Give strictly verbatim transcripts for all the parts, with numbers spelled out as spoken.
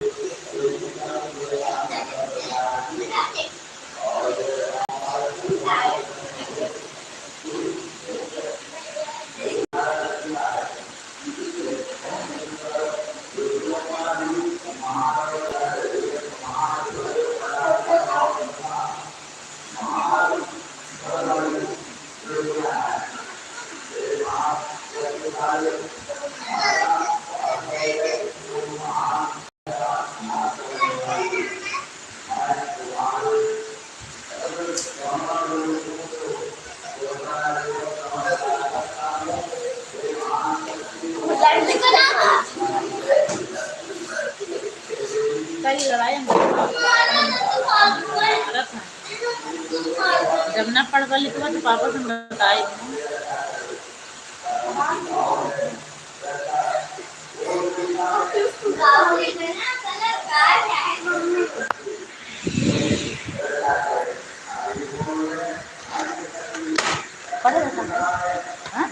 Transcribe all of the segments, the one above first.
कल लड़ाई हम करत हैं। जब ना पढ़बा लिखबा तो पापा से बताई। पढ़े रहता है। हाँ?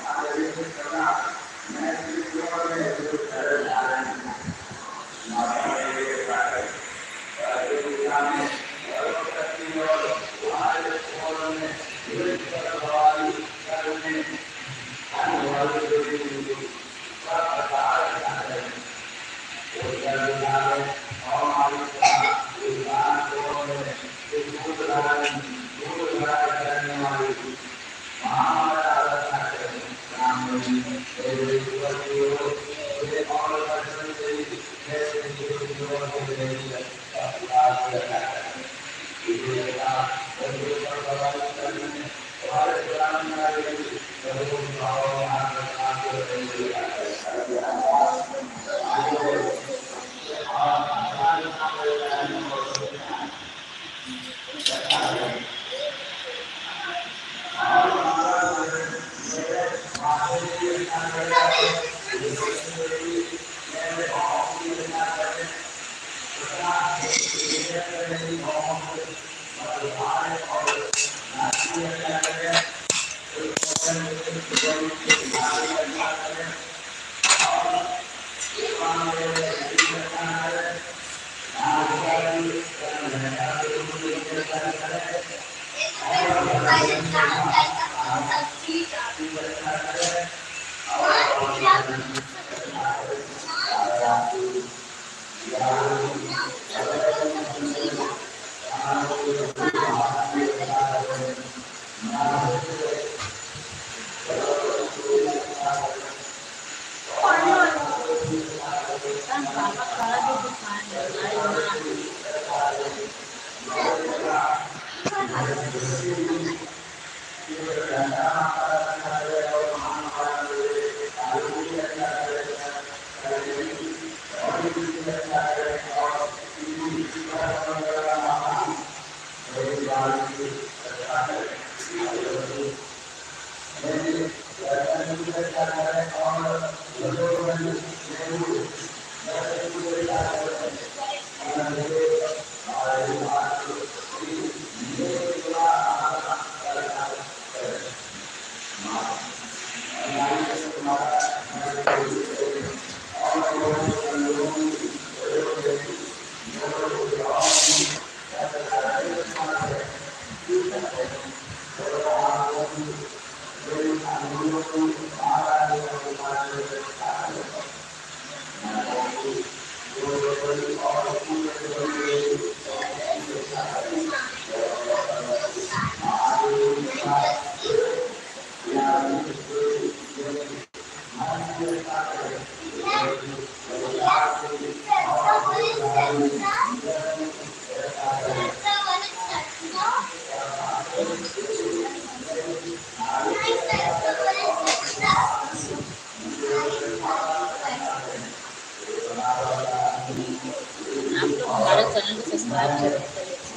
आप लोग हमारे चैनल को सब्सक्राइब जरूर करें।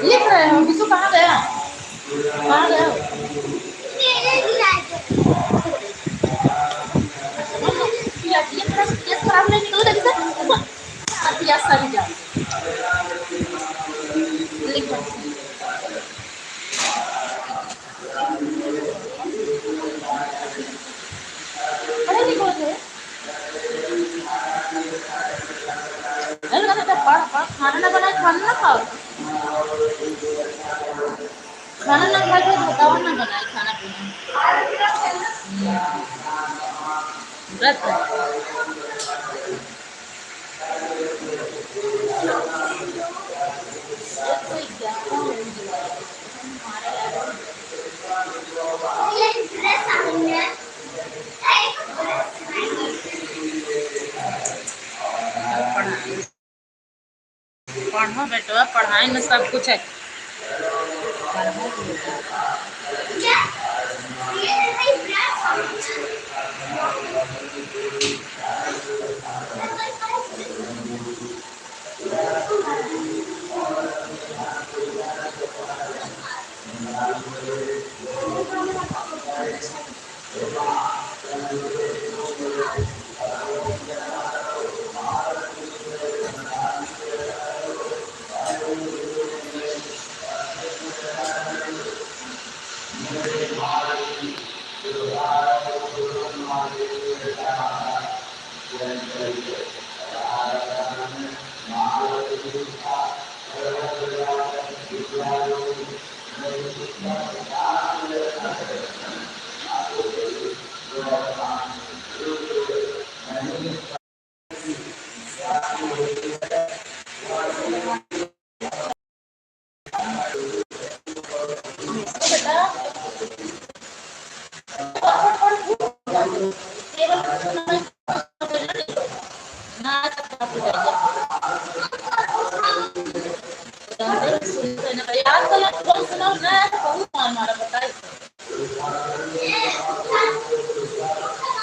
लिख रहे हो, विशु कहाँ गया? कहाँ गया हो? ये थोड़ा सा तेज खराब नहीं निकल रही है। हाँ, पिया सारी जान। लिख रहे हो। अरे, नहीं बोल रहे। अरे, अरे, अरे, पढ़, पढ़, खाना ना बनाए, खाना ना खाओ। खाना ना खाए, तो बताओ ना बनाए खाना पीना। व्रत है। पढ़ो बेटवा, पढ़ाई में सब कुछ है।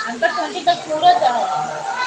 अंदर ट्वेंटी तक पूरा जाओ।